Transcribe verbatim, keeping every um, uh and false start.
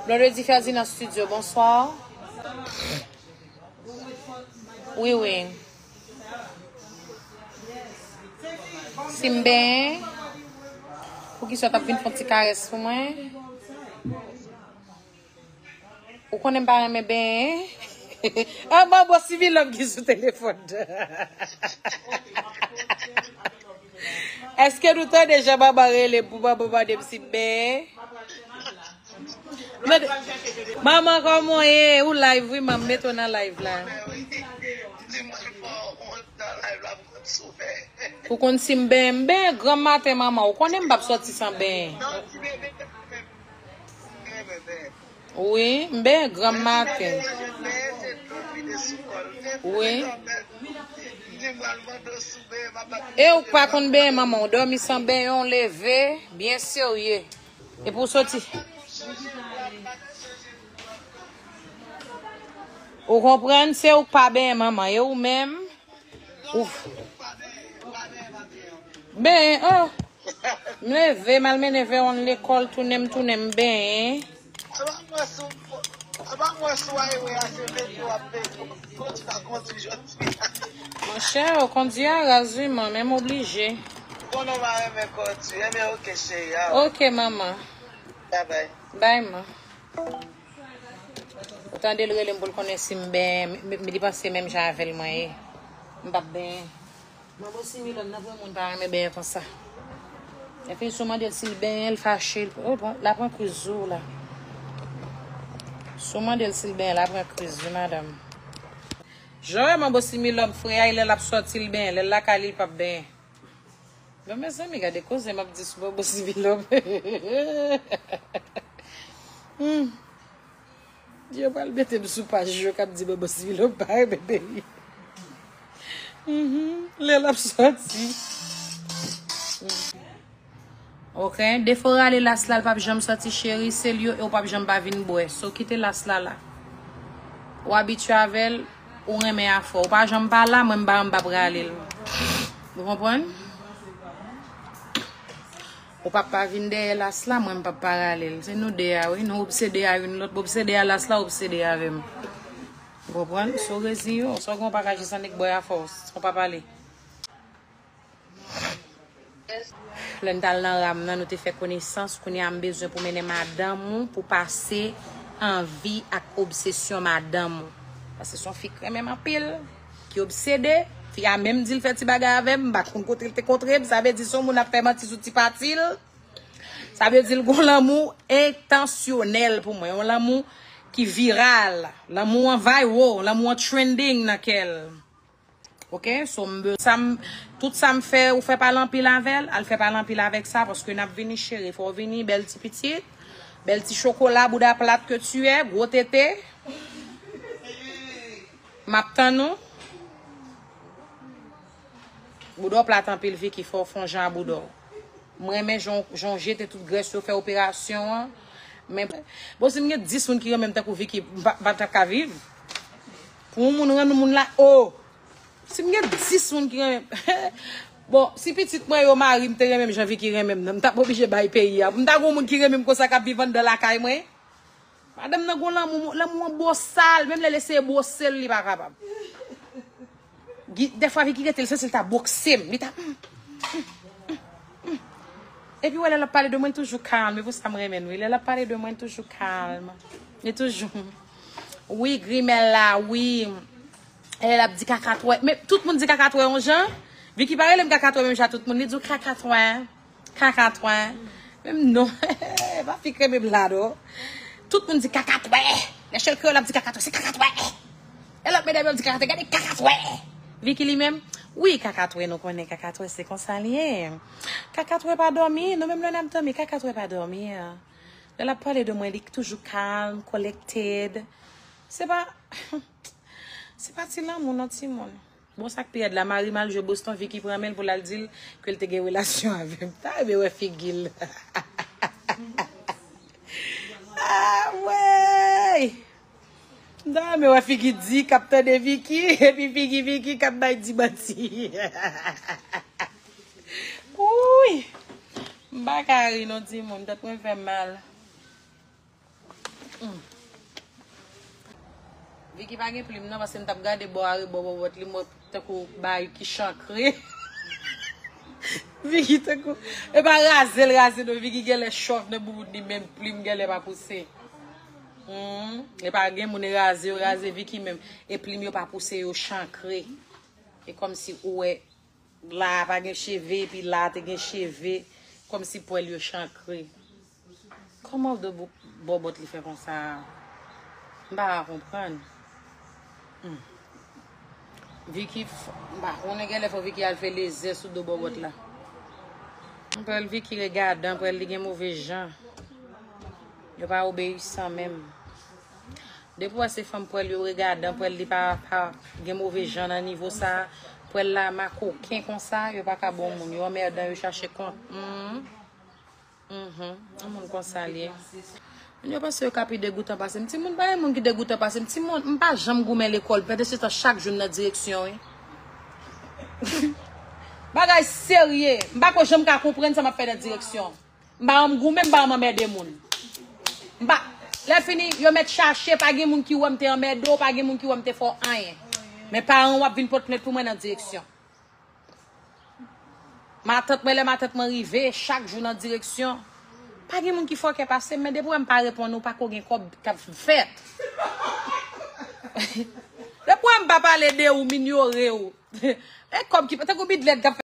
Blondedy Ferdinand Studio, bonsoir. Wi, wi. Si m benyen, poukisa w t ap vin fè yon ti karès pou mwen? Ou konnen m pa renmen benyen? An, manbo Sivilòm ki sou telefòn. Èske nou tande jan manman rele m pou manman mande m si m benyen? Mande, manman, kòman w ye? Ou live, wi, manman. Mete w nan live la. Ou konn si m benyen? M benyen granm maten, manman. Ou konnen m p ap sòti san benyen. Wi, m benyen granm maten. Wi. E ou k pa konn benyen, manman, ou dòmi san benyen, ou leve, byen serye. Epi ou soti. Ou konprann, se ou k pa benyen, manman, e ou menm? Ou benyen, oh. M leve, m al mennen Veron lekòl, tounen m, tounen m benyen. Se pa mwen sou, se pa mwen sou highway a, se metro ap peye. Kondwi pa kondwi jodi a. Monchè, ou kondwi a raz, wi, man, men m oblije. Konnen w pa renmen kondwi. Enben, oke, cheri, a. Oke, manman. Bye bye. Bye, man. Ou tande l rele m pou l konnen si m benyen, m, m, li panse menm jan avè l mwen ye. M p ap benyen. Manbo Similòn nan, vrè moun pa renmen benyen konsa. Epi si w mande l si l benyen, l fache. L, oh, bon, l ap pran kriz wi la. Si w mande l si l benyen, l ap pran kriz wi, madanm. Jan w wè manbo Similòn frè a, lè l ap sòti, l benyen. Lè l lakay li, l p ap benyen. Bon, mezanmi, gade koze m ap di sou manbo Similòn. Hmm. Yo pral mete m sou paj yo k ap di manbo Similòn pa renmen benyen. Mhm. Lè l ap sòti. Ok, defo rale las la, l p ap janm sòti, cheri, se l yo, e w p ap janm pa vin bwè. So, kite las la la. Ou abitye avè l, ou renmen afè w. Ou pa janm pa la, mwen m pa, m p ap rale l. Ou konprann? Ou p ap pa vin dèyè las la, mwen m p ap pa rale l. Se nou de a, wi, nou obsede a youn lòt. M obsede a las la, obsede avè m. Ou konprann? Si w reziyen w, sa w gen w pa ka jis annik bwè afè w, san w pa pale. Lè n t al nan ram nan, nou te fè konesans. Kounye a, m bezwen pou mennen madanm ou pou pase anvi ak obsesyon madanm ou. Paske se yon fi k renmen m anpil, ki obsede. Fi a menm di l fè ti bagay avè m, m pa konn kote l te kontre m. Sa vle di se yon moun ap fè manti sou ti pati l. Sa vle di l gon lanmou entansyonèl pou mwen, yon lanmou ki viral, lanmou an viral, lanmou an trending nan kè l. Ok, so m be-, sa m, tout sa m fè, ou fè pale anpil avè l, al fè pale anpil avèk sa, paske n ap vini cheri, fò w vini, bèl ti pitit, bèl ti chokola, bouda plat ke tu es, gwo tete. M ap tann ou. Bouda w plat anpil, Vicky, fò w fè yon jan a bouda w. M renmen jan, jan w jete tout grès yo, fè operasyon an. Men, bon, si m gen dis moun ki renmen m tankou Vicky, m pa, m pa t ap ka viv. Pou yon moun renmen moun la, oh! Si m gen dis moun ki renmen m, bon, si pitit mwen yo, mari m te renmen m jan Vicky renmen m nan, m t ap oblije bay peyi a. M ta gen yon moun ki renmen m konsa k ap viv anndan lakay mwen. Madanm nan gon lanmou, lanmou an bosal, menm lè l eseye bwose l, li pa kapab. Gi-, dèfwa Vicky rete l, se si l ta bwokse m, li ta, mm, mm, mm, mm. Epi wè lè l ap pale de mwen, l toujou kalm, e pou sa m renmen l, wi. Lè l ap pale de mwen, l toujou kalm. Li toujou, wi, grimèl la, wi. Lè l ap di kakatwè. Men tout moun di kakatwè yon jan. Vicky pa rele m kakatwè menm jan tout moun. Li di w kakatwè. Kakatwè. Menm non. Pa fi kreme m la non. Tout moun di kakatwè. Lè Chèl Kreyòl ap di kakatwè, se kakatwè. Lè lòt medam yo ap di kakatwè, gade kakatwè. Vicky li menm, wi, kakatwè, nou konnen kakatwè se konsa l ye. Kakatwè pa dòmi, nou menm lè n ap dòmi, kakatwè pa dòmi. Lè l ap pale de mwen, li toujou kalm, collected. Se pa, se pa ti lanmou non, timoun. Bon, sa k pi rèd la, mari m al jwe Boston, Vicky pran men l pou l al di l ke l te gen relasyon avè m. M ta renmen wè figi l. Ah, wey! M ta renmen wè figi Di k ap tande Vicky, epi figi Vicky k ap bay Di manti. Wouy! M pa ka ri non timoun, tèt mwen fè mal. Hmm. Vicky pa gen plim non, paske m t ap gade bò a rebò bòbòt li, m wè tankou bagay ki chankre. Vicky tankou, e pa raze l raze non, Vicky genlè chòv nan bouboun li, menm plim genlè pa pouse. Hmm. E pa gen moun e raze yo raze Vicky menm, e plim yo pa pouse, yo chankre. E kòmsi ou wè la a pa gen cheve, epi la a te gen cheve, kòmsi pwèl yo chankre. Kòman w do bò-, bòbòt li fè konsa a? M pa ka konprann. Hmm. Vicky, f-, m pa konnen, genlè fò Vicky al fè lezè sou do bòbòt la. Pwèl Vicky regadan, pwèl li gen move jan. Yo pa obeyisan menm. Depi w wè se fanm pwèl yo regadan, pwèl li pa, pa gen move jan nan nivo sa, pwèl la makoken konsa, yo pa ka bon moun, yo anmèdan, yo chache kont. Hmm. Mhm. Yon moun konsa l ye. Moun yo panse yo ka pi degoutan pase m. Timoun, pa gen moun ki degoutan pase m. Timoun, m pa janm goumen lekòl. Pandansetan, chak jou m nan direksyon, wi. Bagay serye. M pa ko janm ka konprann sa m ap fè nan direksyon. M pa janm goumen, m pa janm anmède moun. M pa, lè fini, yo mèt chache, pa gen moun ki wè m te anmède w, pa gen moun ki wè m te fè w anyen. Men paran w ap vin pot plent pou mwen nan direksyon. Matant mwen, lè matant mwen rive, chak jou nan direksyon. Pa gen moun ki fòkè pase m, men depi w wè m pa reponn ou, pa ko gen kòb k ap fèt. Depi w wè m pa pale de ou, m inyore w. E kòb ki, tankou bidlèt k ap